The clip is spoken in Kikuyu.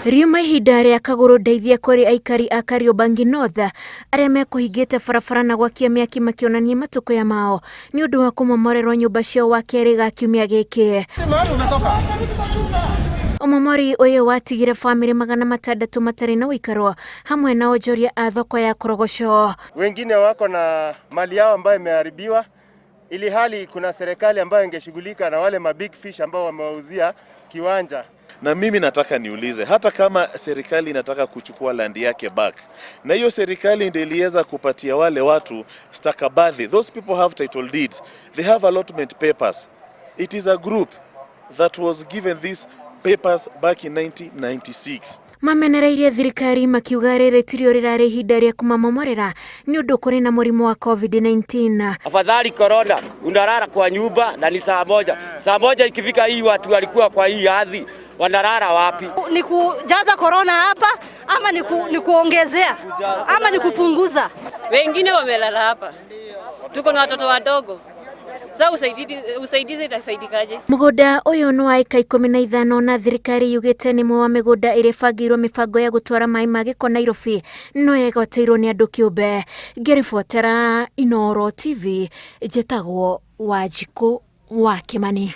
Riuma ihinda rĩa kagũrũ ndeithia kũrĩ aikari a Kariobangi North arĩa mekũhingĩte barabara na gwakia mĩaki makĩonania matũkũya mao nĩ ũndũ wa kũmomorerwo nyũmba ciao wa kerĩ ga kiumia gĩkĩ. Ũmomori ũyũ watigire bamĩrĩ 600 matarĩ na ũikaro hamwe na onjoria a thoko ya Korogocho. Wengine wako na mali yao ambayo imeharibiwa, ili hali kuna serikali ambayo ingeshughulika na wale ma big fish ambao wamewauzia kiwanja. Na mimi nataka niulize, hata kama serikali inataka kuchukua land yake back, na hiyo serikali ndio iliweza kupatia wale watu stakabadhi. Those people have title deeds, they have allotment papers. It is a group that was given these papers back in 1996. Mamenereirie thirikari makiuga rĩrĩ tirio rĩrarĩ ihinda rĩa kũmamomorera nĩ ũndũ kũrĩ na mũrimũ wa COVID-19. Afadhali corona unalala kwa nyumba na ni saa moja. Saa moja ikifika hii watu walikuwa kwa hii ardhi wanalala wapi? Ni kujaza corona hapa ama ni kuongezea ama ni kupunguza? Wengine wamelala hapa, tuko na watoto wadogo. Sasa usaidizi itasaidikaje? Mũgũnda ũyũ nĩ wa ĩka 15 na thirikari yugĩte nĩ mwe wa mĩgũnda ĩrĩa ĩbangĩirwo mĩbango ya gũtwara maĩ ma gĩko Nairobi no yegwatĩirwo nĩ andũ kĩũmbe. Ngĩribotera Inooro TV, njĩtagwo Wanjikũ wa Kĩmani.